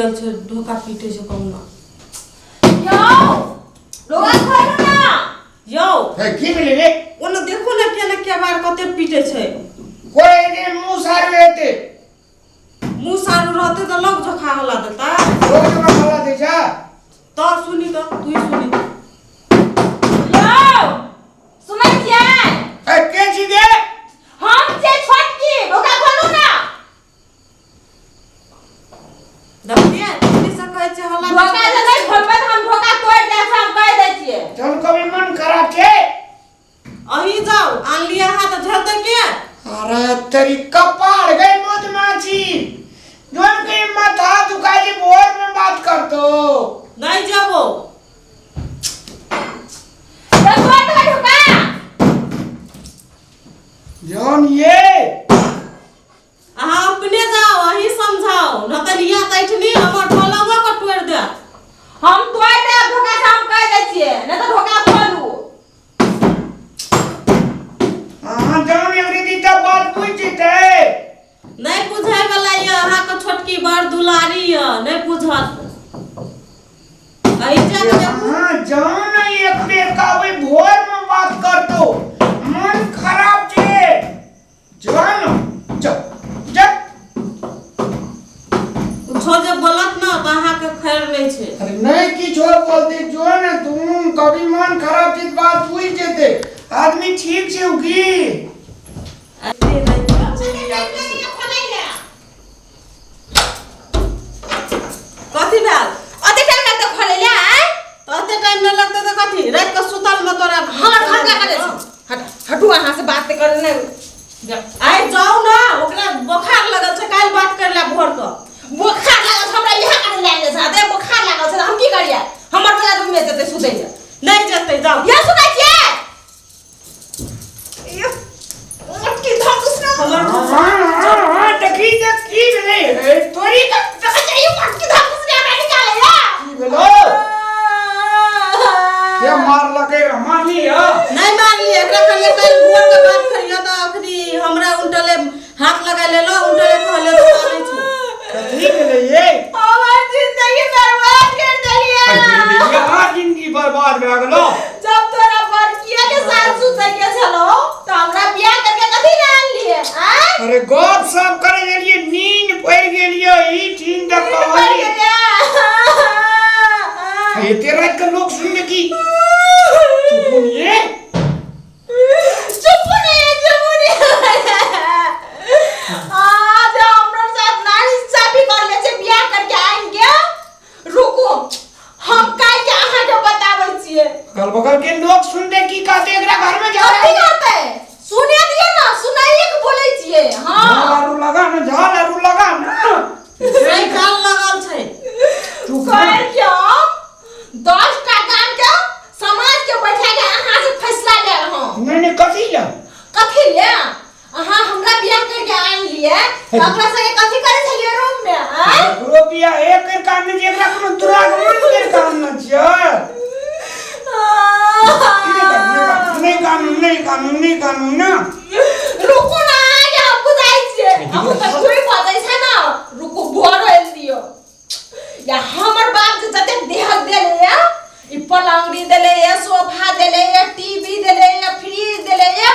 आयल छै ढोका पीटे छै कहुना। यौ रोगा खोलू ना। यौ हे की भेलै रे? ओने देखू ने केना केबाड़ कते पीटे छै। कोई ने मुँह सारू हेतै। मुँह सारू रहतै तऽ लोक जोखा हल्ला देतै। लोक जोखा हल्ला दै छै। तऽ सुनी तऽ तू ही सुनी। यौ सुनै छियै? ए के छी गे? हम छियै छोटकी, ढोका खोलू ना। देखलियै तखनी से कहै छै हल्ला ढोका जे नहि खोलबै तऽ हम ढोका तोड़ि देब, से हम कहि दै छियै। जहन कभी मन खराब छै। अहीं जाउ आनलियै अहाँ तऽ झेलतै के? अरे तेरी कपार गई मधुमाछी, जोन के माथा दुखा जी भोर में बात कर दो। नहीं जेबो। तो तोड़ देबै ढोका। जोन ये अहाँ अपने जाओ अहीं समझाओ न तऽ लिया तऽ ऐठनी हमर पलंगो के तोड़ि देत। हम तोड़ि देब ढोका से, हम कहि दै छियै, नहि तऽ ढोका खोलू। अहाँ जान अंग्रेजी तऽ बात बुझि जेतै। नहि बुझै वाला यऽ अहाँके छोटकी बड़ दुलारी यऽ, नहि बुझत। अहीं जा के देखू। अहाँ जान एक बेर कहबै भोर में बात कर दो, मन खराब छै। जान जा जा। कुछो जे बोलत न तऽ अहाँके खैर नहि छै। अरे नहीं किछो बोलते जो ने तू कभी मन खराब छै बात बुझि जेतै। आदमी ठीक छै की? अरे नहि चलि आबै छै। कथी भेल? ओते टाइम लगतै खोलै ले? आँय तऽ ओते टाइम नहि लगतै तऽ कथी राति कऽ सुतल मे तोरा हमर घर का करै छै? हट हटू, अहाँ से बात करे नहि। आइ जाउ ने, ओकरा बोखार लगल छै, काल्हि बात कर ले भोर कऽ। बोखार लागल छै हमरा इएह करे लए आयल छै। दे बोखार लागल छै तऽ हम की करियै? हमर बला रूम मे जेतै सुतै लए। नहि जेतै, जाउ। ये सुनै छियै? ये मोटकी धर दूसरा हमर हाँ हाँ हाँ देखी देख की भेलै हे तोरी के देखै छियै? ई मोटकी धर दूसरा हमरा निकालै या की भेलो? के मारलकै रे? मारली ह? नहि मारली, एकरा कहलियै काल्हि भोर के बात करियो तऽ अखनी हमरा उल्टले हाथ लगा लेलो, उल्टले कहलियो तऽ मानै छौ। कथी भेलै ये? हमर जिंदगी बर्बाद कर देलियै। यहाँ जिंदगी बर्बाद भए गेलो। जब तोरा बड़किया के साथ सुतै के छलो तऽ हमरा बियाह करके कथी ले आनलियै? आँय अरे गप सप करे गेलियै, नींद पड़ि गेलियै, ई ठीन तऽ पड़ कहली गेलियै। एते राति के लोक सुनले की? चुप ये। चुप नहीं, चुप नहीं। आज हमरा साथ नारी इंसाफी कर ले छै बियाह करके आएंगे। रुकू, हम काल्हि के अहाँके बताबै छियै। अगल बगल के लोग सुनते की कहते? एकरा घर में जा कथी कहते? सुने दियौ ना, सुनाइए के बोलै छियै। हाँ झाल आरू लगा ना, झाल आरू लगा ना। सही जाल लगल छै। चुप ना। काल्हि के हम 10 टा गाम के समाज के बैठा के अहाँ से फैसला लेब हम। नहीं नहीं, कथी ला? कथी ले? अहाँ हमरा बियाह करके आनि लिए तऽ ओकरा संगे कथी करै छलियै रूम में? आँय एकरो बियाह एक कर काम नहीं, एकरा कोनो दुरागमन के काम न छियै। नहीं कानून, नहीं कानून, नहीं कानून ना। रुकू ना, आगे हम बुझाइ छियै। हम तऽ कोई बजै छै ना। रुकू, भोर होइल दियौ। या हमर बाप जे जतेक देहक देले या, ई पलंगड़ी देले या, सोफा देले या, टीवी देले या, फ्रिज देले या,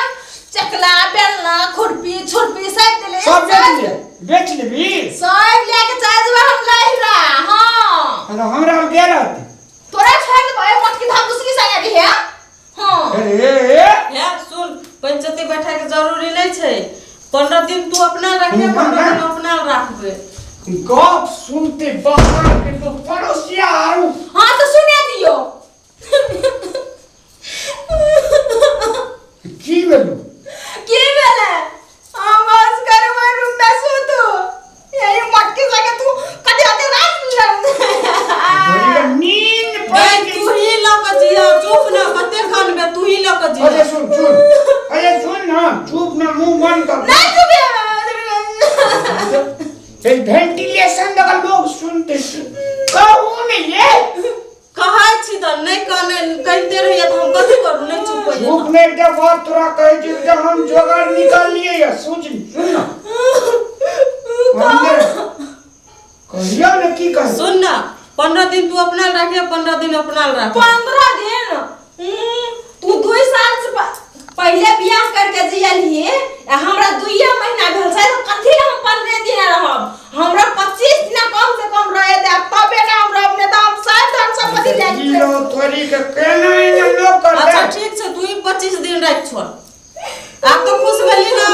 चकला बेलना खुरपी छुरपी सब देले या। सब बेच ले, बेच लेबी? सब लेके चल जेबै हम लहिरा। हाँ अरे हमरा के रहते? तोरा छोड़ देबै, मोटकी धाम दूसरी संगे रहिए। हाँ अरे हे सुन, पंचायती बैठा के जरूरी नहीं छै। 15 दिन तू अपना रखिए, 15 दिन अपना राखबै। गप सुनते बाहर के तो पड़ोसिया आरू। हाँ तो सुने दियो। की भेलो? की भेलै? हम बस करबै रूम में सुतू। यही मटकी संगे तू कथी अते रात तोरी के नींद पड़ गई गेल। तू ही लऽ कऽ जिया, चुप ना, कते कानबे, तू ही लऽ कऽ जिया। अरे सुन सुन, अरे सुन ना, चुप ना, मुंह बंद कर। नहीं चुप। ए वेंटिलेशन दखल लोग सुनते कहू नहीं ये। कहै छी तऽ नहि कहने कहिते रहिए तऽ हम कथी करू? नहि चुप होइए। चुप नहीं, एकटा बात तोरा कहै छी जे हम जोगाड़ निकाल लिए या सोच सुन ना। कहियो ने की कही। सुन ना, 15 दिन तू अपना राखिए, 15 दिन अपना राख। 15 दिन? तू 2 साल से पहले बियाह करके जियलिए, आ हमरा 2 महीना भेल छै, तो कथी ले हम 15 दिन रहब? हमरा 25 दिन कम से कम रहे दे, तबे ना हम रहब, नहीं तो हम सब धन संपत्ति ले जी लो तोरी के केना एना लोग कर अच्छा ठीक छै, तू ही 25 दिन राख छोड़। आब तो खुश भेली ना,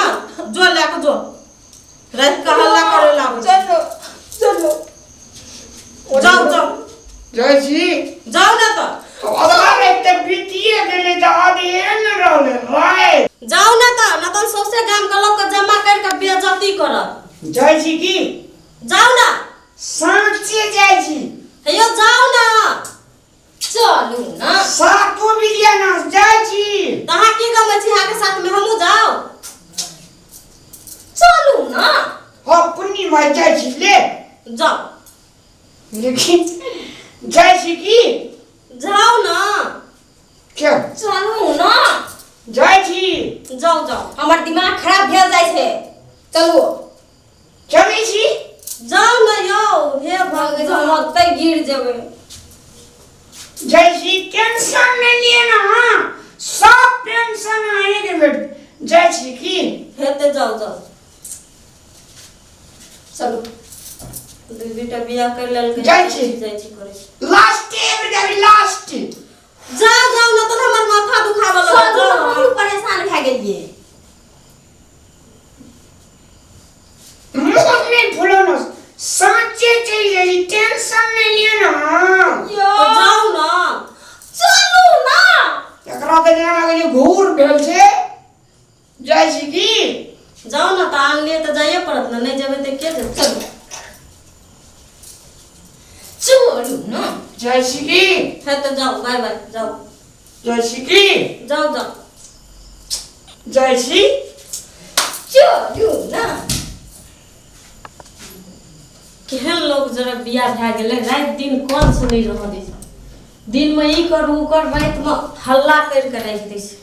जो ले के जो रात के हल्ला करे लागो। चलो चलो जाओ जाओ। जाइ छी। जाओ ना तो। आधा राति तऽ बीतिए गेलै तऽ आधे ने रहलै राति। जाओ ना तो, ना तो सौंसे गाम के लोग के जमा कर के बेइज्जती करत। जाइ छी की? जाओ ना। साँचे जाइ छी। हेयो जाओ ना। चलू ना। सातो बिलिया ना जाइ छी। तऽ अहाँ की गमै छी? अहाँ के साथ में हमहूँ जाओ। चलू ना। हाँ पूर्णिमा जाइ छी ले। जाओ। लेकिन जाइ छी की? जाओ ना। क्या? चलू ना। जाइ छी। जाओ जाओ। हमर दिमाग खराब भेल जाइ छै। चलू। चलै छी। जाओ ना यौ, हे भगवान। हम ओतै गिर जेबै। जाइ छी, टेंशन नहि लिअ ना, हाँ सब टेंशन अहीँके भेट। जाइ छी की? हेतै, जाओ जाओ। चलू। दू बियाह कर लेलकै। जाइ छी। जाइ छी करै छी। लास्ट एबरी जाबी लास्ट। जाओ जाओ ना तो हमर माथा दुखाबऽ लगल। चलू, जाओ। हमहूँ परेशान भए गेलियै। मुँह नहि फुलौनो, साँचे चलि जाइ छी, टेंशन नहि लिअ ना। यौ। तो जाओ ना। चलू ना। एकरा तऽ जेना लागै छै घूर भेल छै। जाइ छी की? जाओ ना, तऽ आनलियै तऽ जाइए पड़त ने, नहि जेबै तऽ के जेतै? चलू चलू ना। जाइ छी की? हे तऽ जाओ, बाय बाय, जाओ। जाइ छी की? जाओ जाओ। जाइ छी। चलू ना। केहन लोग जरा बियाह भए गेलै, राति दिन कोन से नहि रहऽ दै छै। दिनमे ई कर उ कर, रातिमे हल्ला करि कऽ राखि दै छै।